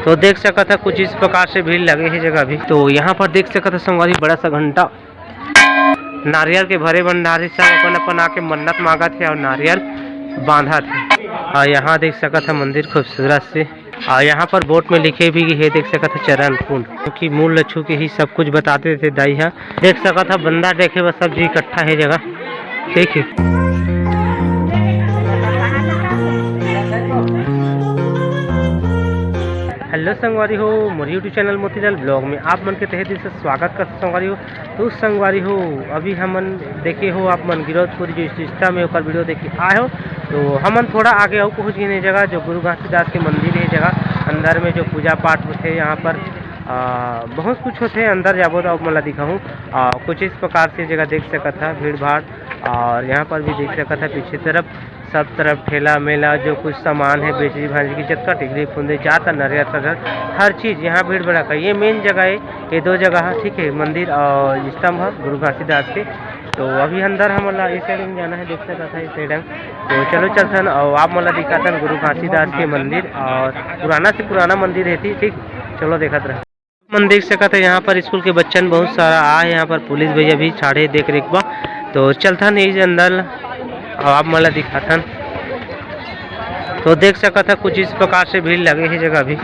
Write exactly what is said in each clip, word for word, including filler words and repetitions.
तो देख सकत ह कुछ इस प्रकार से भीड़ लगे हे जगह भी। तो यहाँ पर देख सकत ह संगवारी, बड़ा सा घंटा, नारियल के भरे भंडारी, सब अपन अपन आके मन्नत मांगत हे और नारियल बांधत हे। और यहाँ देख सकत ह मंदिर खूबसूरत से, और यहाँ पर बोर्ड में लिखे भी हे, देख सकत ह चरण कुंड, क्योंकि मूल ल छू के ही सब कुछ बताते थे दाई ह। देख सकत ह बंदा देखे बर सब जी इकट्ठा हे जगह, ठीक है। हेलो संगवारी हो, मोर YouTube चैनल मोतीलाल ब्लॉग में आप मन के तहे दिल से स्वागत करत संगवारी हो। तो संगवारी हो, अभी हमन देखे हो आप मन गिरौदपुरी जो सिस्टम है ओकर वीडियो देखे आए हो। तो हमन थोड़ा आगे अउ पहुँच गए जगह जो गुरु घासीदास के मंदिर है, जगह अंदर में जो पूजा पाठ होते हैं यहाँ पर, आ, बहुत कुछ होते हैं। अंदर जाबो तो आप मन ला दिखाहूँ। आ, कुछ इस प्रकार से जगह देख सकत है भीड़ भाड़, और यहाँ पर भी देख सकत है पीछे तरफ सब तरफ ठेला मेला जो कुछ सामान है बेचरी भांजरी की, जतका टिकरी फुंदे जाता नरियर कटहर हर चीज़ यहाँ भीड़ भड़का। ये मेन जगह है, ये दो जगह है, ठीक है, मंदिर और स्तंभ है गुरु घासीदास के। तो अभी अंदर हमन ला इस साइड में जाना है, देख सकत है इस साइड में। तो चलो चलथन और आप मन ला दिखाथन गुरु घासीदास के मंदिर, और पुराना से पुराना मंदिर है, ठीक, चलो देखत रह। मन देख सकत है यहाँ पर स्कूल के बच्चन बहुत सारा आए, यहाँ पर पुलिस भैया भी ठाड़े देख रेख बा। तो चलथन यही अंदर और आप मन ला दिखाथन। तो देख सकत है कुछ इस प्रकार से भीड़ लगे है जगह भी।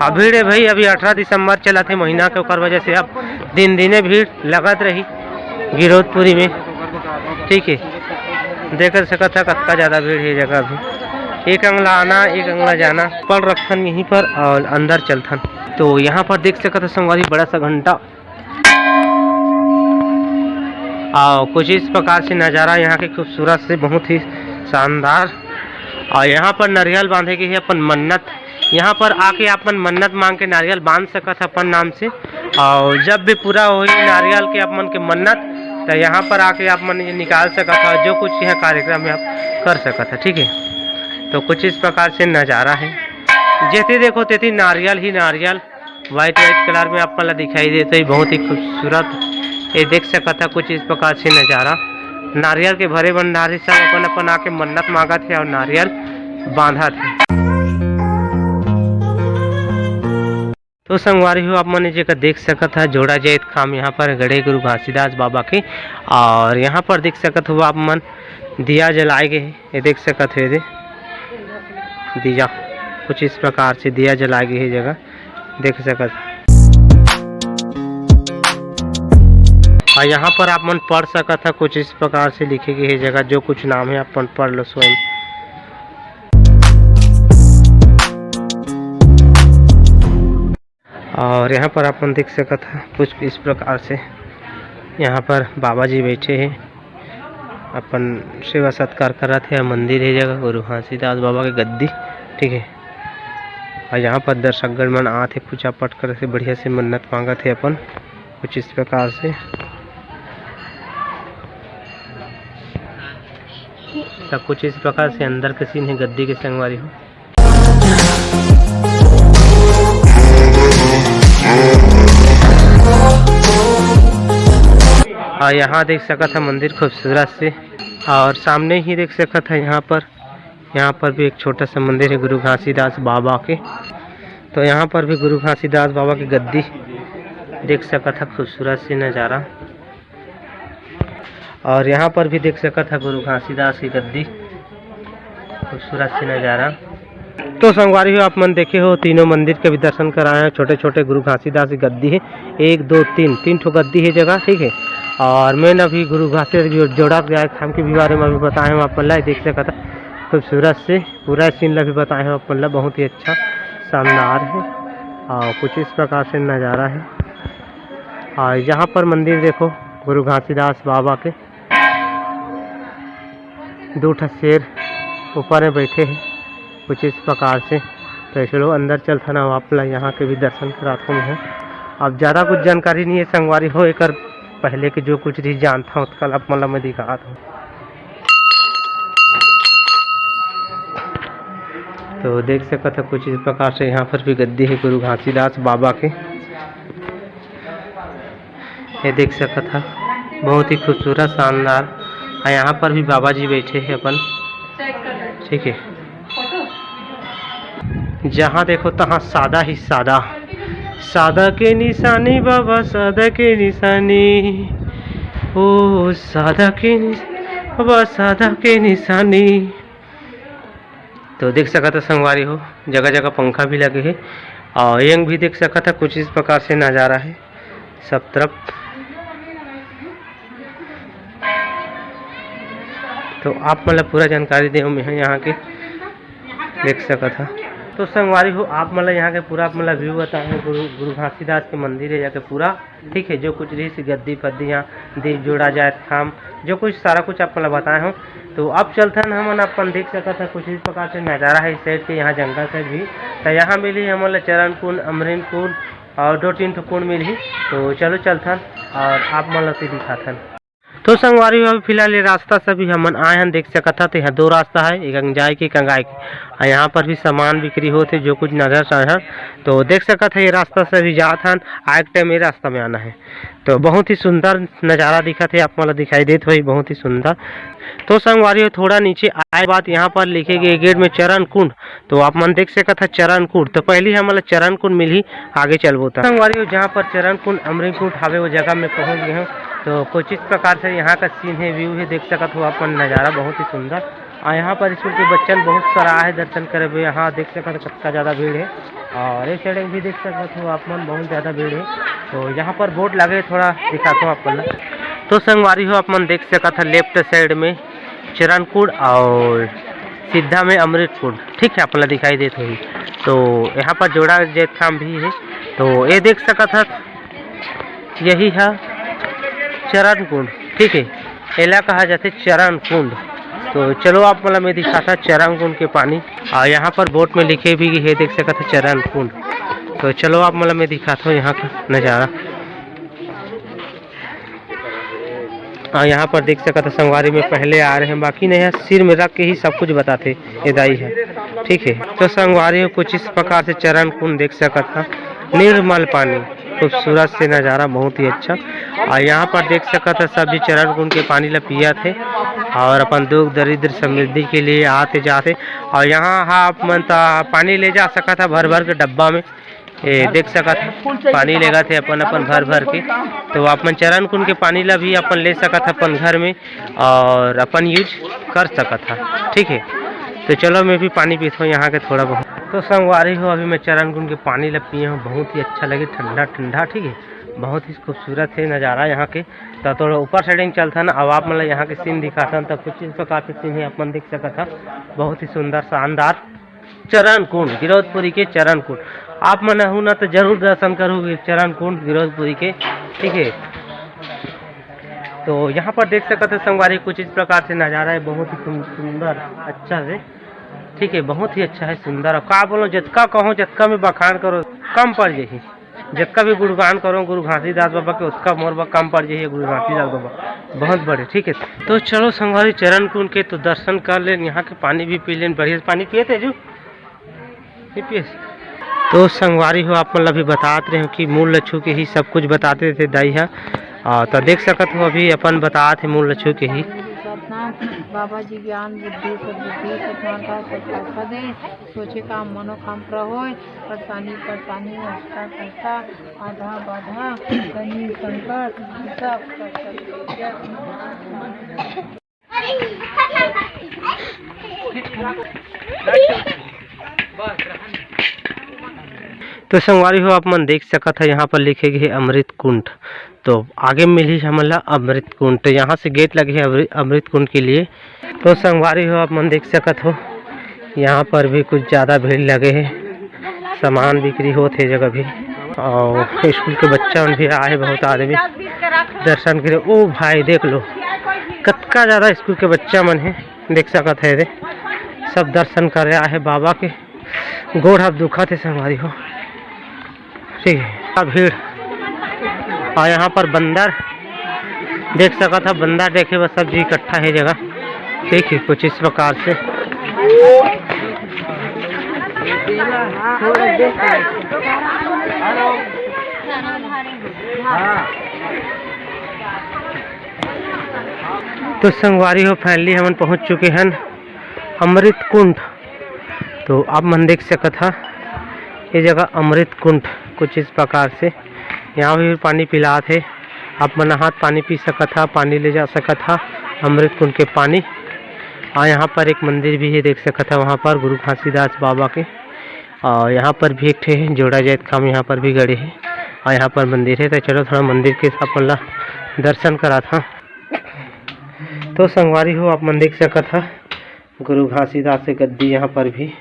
अब भीड़ है भाई, अभी अठारह दिसंबर चलत है महीना के, ओकर वजह से अब दिन दिने भीड़ लगत रही गिरौदपुरी में, ठीक है। देख सकत है कतका ज़्यादा भीड़ है जगह भी। एक अंगला आना, एक अंगला जाना। पल रखथन यहीं पर और अंदर चलथन। तो यहाँ पर देख सकत है संगवारी, बड़ा सा घंटा और कुछ इस प्रकार से नज़ारा यहाँ के खूबसूरत से, बहुत ही शानदार। और यहाँ पर नरियल बांधे के है अपन मन्नत, यहाँ पर आके आप मन मन्नत मांग के नारियल बांध सकत ह अपन नाम से, और जब भी पूरा होही नारियल के आप मन के मन्नत, तो यहाँ पर आके आप मन ये निकाल सकत ह, जो कुछ यहाँ कार्यक्रम है आप कर सकत ह, ठीक है। तो कुछ इस प्रकार से नज़ारा है, जेती देखो तेती नारियल ही नारियल, वाइट वाइट कलर में आप मन ला दिखाई देत होही, बहुत ही खूबसूरत। ये देख सकत ह कुछ इस प्रकार से नज़ारा, नारियल के भरे भंडारी सब अपन अपन आके मन्नत मांगत हे और नारियल बांधत हे। तो संगवारी हो, आप मन जेकर देख सकत ह, जोड़ा जाए काम यहाँ पर गड़े गुरु घासीदास बाबा के। और यहाँ पर देख सकत हो आप मन दिया जलाए गए हे, ये देख सकत हो, ये दे दिया कुछ इस प्रकार से दिया जलाए गए हे जगह देख सकत। और यहाँ पर आप मन पढ़ सकत ह, कुछ इस प्रकार से लिखे गए हे जगह, जो कुछ नाम है आप मन पढ़ लो स्वयं। और यहाँ पर आप मन देख सकत ह, कुछ इस प्रकार से यहाँ पर बाबा जी बैठे हैं, अपन सेवा सत्कार करत हे। मंदिर हे जगह गुरु घासीदास बाबा के गद्दी, ठीक है। और यहाँ पर दर्शकगण मन आत हे, पूजा पाठ करत हे, बढ़िया से मन्नत मांगत हे अपन कुछ इस प्रकार से। तो कुछ इस प्रकार से अंदर के सीन है गद्दी के संगवारी हो। और यहाँ देख सकत ह मंदिर खूबसूरत से, और सामने ही देख सकत ह यहाँ पर, यहाँ पर भी एक छोटा सा मंदिर है गुरु घासीदास बाबा के। तो यहाँ पर भी गुरु घासीदास बाबा की गद्दी देख सकत ह, खूबसूरत सी नज़ारा। और यहाँ पर भी देख सकत ह गुरु घासीदास की गद्दी, खूबसूरत सी नज़ारा। तो संगवारी हो, आप मन देखे हो, तीनों मंदिर के भी दर्शन कराए हैं। छोटे छोटे गुरु घासीदास की गद्दी है, एक, दो, तीन, तीन ठो गद्दी है जगह, ठीक है। और मैं अभी गुरु घासीदास जो जोड़ा के आए थाम के भी बारे में अभी बताए हूँ आप मन ला, देख सकत ह खूबसूरत से पूरा सीन ला भी बताए हूँ आप मन ला। बहुत ही अच्छा शानदार है और कुछ इस प्रकार से नज़ारा है। और यहाँ पर मंदिर देखो गुरु घासीदास बाबा के, दो ठा शेर ऊपर में बैठे हैं कुछ इस प्रकार से। तो चलो अंदर चलथन, आप ला यहाँ के भी दर्शन करात हूँ मैं। अब ज़्यादा कुछ जानकारी नहीं है संगवारी हो, एकर पहले के जो कुछ रही जानता हूँ, कल आप मन ला मैं दिखात हूँ। तो देख सकत ह कुछ इस प्रकार से यहाँ पर भी गद्दी है गुरु घासीदास बाबा के। ये देख सकत ह, बहुत ही खूबसूरत, शानदार। और यहाँ पर भी बाबा जी बैठे हैं अपन, ठीक है। जहाँ देखो तहाँ सादा ही सादा, सादा के निशानी बाबा, सादा के निशानी, ओ सादा के निश-, बाबा सादा के निशानी। तो देख सकत ह संगवारी हो, जगह जगह पंखा भी लगे हे और एंग भी देख सकत ह कुछ इस प्रकार से नज़ारा है सब तरफ। तो आप मन ला पूरा जानकारी देव मैं ह यहाँ के, देख सकत ह। तो संगवारी हो, आप मन ला यहाँ के पूरा आप मन ला व्यू बताए हूँ गुरु, गुरु घासीदास के मंदिर है यहाँ के पूरा, ठीक है। जो कुछ रहिस गद्दी फद्दी, यहाँ दीप जोड़ा जाए, थाम, जो कुछ सारा कुछ आप मन ला बताए हूँ। तो अब चलथन हमन, अपन देख सकत ह कुछ इस प्रकार से नज़ारा है इस साइड के, यहाँ जंगल साइड भी। तो यहाँ मिली हमन ला चरण कुंड, अमृत कुंड और दो तीन ठो कुंड मिली। तो चलो चलथन और आप मन ला भी दिखाथन। तो संगवारी हो, अभी फिलहाल ये रास्ता से भी हमन आए हन, देख सकत ह, तो यहाँ दो रास्ता है, एक अंग जाए के, एक अंग आए के। और यहाँ पर भी सामान बिक्री होत हे, जो कुछ नजर सहर। तो देख सकत ह, ये रास्ता से भी जात हन, आए के टाइम ये रास्ता में आना है। तो बहुत ही सुंदर नज़ारा दिखत हे, आप मन ला दिखाई देत होही, बहुत ही सुंदर। तो संगवारी हो, थोड़ा नीचे आए बाद यहाँ पर लिखे गए गेट में चरण कुंड, तो आप मन देख सकत ह चरण कुंड। तो पहली हमन ला चरण कुंड मिलही, आगे चलबो त। संगवारी हो, जहाँ पर चरण कुंड, अमृत कुंड हावे, वो जगह में पहुँच गए हूँ। तो कुछ इस प्रकार से यहाँ का सीन है, व्यू है, देख सकत हो आप मन नज़ारा बहुत ही सुंदर। और यहाँ पर स्कूल के बच्चन बहुत सारा आए है दर्शन करे हुए। यहाँ देख सकत हो कतका ज़्यादा भीड़ है, और इस साइड भी देख सकत हो आप मन बहुत ज़्यादा भीड़ है। तो यहाँ पर बोर्ड लगे, थोड़ा दिखाता हूँ आप मन ला। तो संगवारी हो, आप मन देख सकत हो लेफ्ट साइड में चरण कुंड और सीधा में अमृत कुंड, ठीक है, आप मन ला दिखाई देत होही। तो यहाँ पर जोड़ा जे थाम भी है, तो ये देख सकत ह, यही है चरण कुंड, ठीक है, एला कहा जाथे चरण कुंड। तो चलो आप मन ला मैं दिखाता चरण कुंड के पानी, और यहाँ पर बोर्ड में लिखे भी है, देख सकत ह चरण कुंड। तो चलो आप मन ला मैं दिखाता हूँ यहाँ का नज़ारा। और यहाँ पर देख सकत ह संगवारी में पहले आ रहे हैं, बाकी नहीं है, सिर में रख के ही सब कुछ बताते ये दाई है, ठीक है। तो संगवारी हो, कुछ इस प्रकार से चरण कुंड देख सकत ह, निर्मल पानी, खूबसूरत से नज़ारा, बहुत ही अच्छा। और यहाँ पर देख सकत ह सब जी चरण कुंड के पानी ला पियत हे और अपन दुख दरिद्र समृद्धि के लिए आते जाते। और यहाँ आप मन त पानी ले जा सकत ह भर भर के डब्बा में, ये देख सकत ह पानी लेगत हे अपन अपन भर भर के। तो आप मन चरण कुंड के पानी ला भी अपन ले सकत ह अपन घर में और अपन यूज कर सकत ह, ठीक है। तो चलो मैं भी पानी पीता हूँ यहाँ के थोड़ा बहुत। तो संगवारी हो, अभी मैं चरण कुंड के पानी ला पिए हूँ, बहुत ही अच्छा लगे, ठंडा ठंडा, ठीक है, बहुत ही खूबसूरत है नज़ारा यहाँ के। तो थोड़ा ऊपर साइड में चलथन, अब आप मन ला यहाँ के सीन दिखाथन। तो कुछ इस प्रकार से सीन है, आप मन देख सकत ह, बहुत ही सुंदर शानदार चरण कुंड गिरौदपुरी के चरण कुंड। आप मन आहू ना तो जरूर दर्शन करू चरण कुंड गिरौदपुरी के, ठीक है। तो यहाँ पर देख सकत हो संगवारी, कुछ इस प्रकार से नज़ारा है, बहुत ही सुन-, सुंदर, अच्छा से, ठीक है, बहुत ही अच्छा है, सुंदर। अब का बोलो, जतका कहो, जतका में बखान करो, कम पड़ जाही। जतका भी गुणगान करो गुरु घासीदास बाबा के, ओतका मोर बर कम पड़ जाही गुरु घासीदास बाबा, बहुत बड़े, ठीक है। तो चलो संगवारी, चरण कुंड के तो दर्शन कर लेन, यहाँ के पानी भी पी लेन, बढ़िया से पानी पिए थे जू, नहीं पिए। तो संगवारी हो, आप मन ला भी बतात रहे हो कि मूल ल छू के ही सब कुछ बताते थे दाई हा। आ, तो देख सकत हो, अभी अपन बतात हे मूल ल छू के ही। सतनाम बाबा जी ज्ञान बुद्धि सद्बुद्धि सतनाम का सब पैसा दे, सोचे काम मनोकाम पूरा होय, परेशानी परेशानी अष्टा कष्टा आधा बाधा कनी संकट सब कष्ट। तो संगवारी हो, आप मन देख सकत ह, यहाँ पर लिखे गए हे अमृत कुंड। तो आगे में मिलही हमन ला अमृत कुंड। तो यहाँ से गेट लगे हे अमृ-, अमृत कुंड के लिए। तो संगवारी हो, आप मन देख सकत हो, यहाँ पर भी कुछ ज़्यादा भीड़ लगे हे, सामान बिक्री होत हे जगह भी, और स्कूल के बच्चा मन भी आए हे, बहुत आदमी दर्शन करे। ओ भाई देख लो, कतका ज़्यादा स्कूल के बच्चा मन हे, देख सकत हे रे, सब दर्शन करे आए हे बाबा के। गोड़ हाथ दुखत हे संगवारी हो, ठीक है, अब भीड़। और यहाँ पर बंदर देख सकत ह, बंदर देखे बर सब जी इकट्ठा हे जगह, ठीक है, कुछ इस प्रकार से। तो संगवारी हो, finally हमन पहुँच चुके हन अमृत कुंड। तो आप मन देख सकत ह, ये जगह अमृत कुंड कुछ इस प्रकार से, यहाँ भी पानी पिलात हे। आप मन हाथ पानी पी सकत हा, पानी ले जा सकत हा, अमृत कुंड के पानी। और यहाँ पर एक मंदिर भी है, देख सकत हा, वहाँ पर गुरु घासीदास बाबा के। और यहाँ पर भी एक ठे जोड़ा जाए काम यहाँ पर भी गड़े है। और यहाँ पर मंदिर है, तो चलो थोड़ा मंदिर के अपन ला दर्शन करात हा। तो संगवारी हो, आप मन देख सकत हा, गुरु घासीदास के गद्दी यहाँ पर भी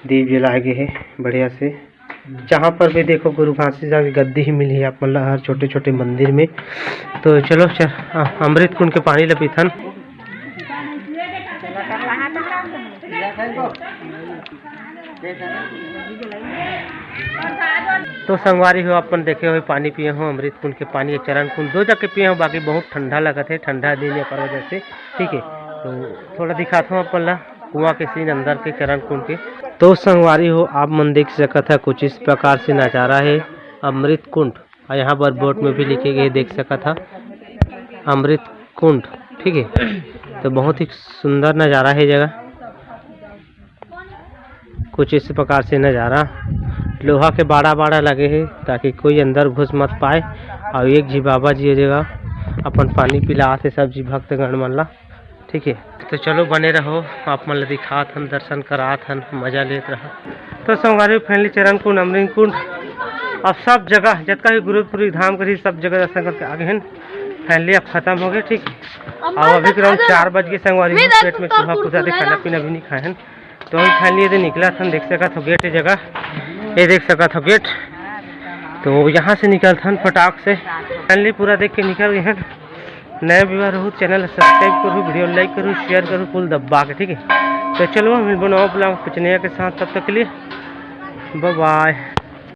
दीप जलाए गए है बढ़िया से। जहाँ पर भी देखो गुरु घासीदास की गद्दी ही मिली है आप मन ला हर छोटे छोटे मंदिर में। तो चलो चल, अ, अमृत कुंड के पानी ल पीथन। तो संगवारी हो, अपन देखे हो पानी पिए हो अमृत कुंड के पानी, ये चरण कुंड दो जगह पिए हो, बाकी बहुत ठंडा लगत है, ठंडा दिन है पर वजह से, ठीक है। तो थोड़ा दिखाता हूँ अपन ला कुआं के सीन अंदर के चरण कुंड के। तो संगवारी हो, आप मन देख सकत है कुछ इस प्रकार से नजारा है अमृत कुंड। और यहाँ पर बोर्ड में भी लिखे गए, देख सकत हा, अमृत कुंड, ठीक है। तो बहुत ही सुंदर नजारा है जगह, कुछ इस प्रकार से नजारा। लोहा के बाड़ा बाड़ा लगे है ताकि कोई अंदर घुस मत पाए। और एक जी बाबा जी ये जगह अपन पानी पिलात है सब जी भक्तगण मन ला, ठीक है। तो चलो बने रहो, आप मन ला दिखात हन, दर्शन करात हन, मजा लेत रहा। तो संगवारी, फाइनली चरण कुंड, अमृत कुंड, अब सब जगह जतका भी गुरुपुरी धाम करी सब जगह दर्शन करके आ गए हन। फाइनली अब खत्म हो गए, ठीक। अब अभी के राउंड चार बज गए संगवारी, पेट में चूहा कूदा थे, खाना पीना भी नहीं खाए हन। तो हम फाइनली ये निकला था, देख सकत हो गेट जगह, ये देख सकत हो गेट। तो यहाँ से निकलथन फटाक से। फाइनली पूरा देख के निकल गए हैं। नए व्यूअर हो, चैनल सब्सक्राइब करो, वीडियो लाइक करो, शेयर करो, फुल दबा के, ठीक है। तो चलो मिलबो नवा ब्लॉग कुछ नया के साथ, तब तक के लिए बाय बाय।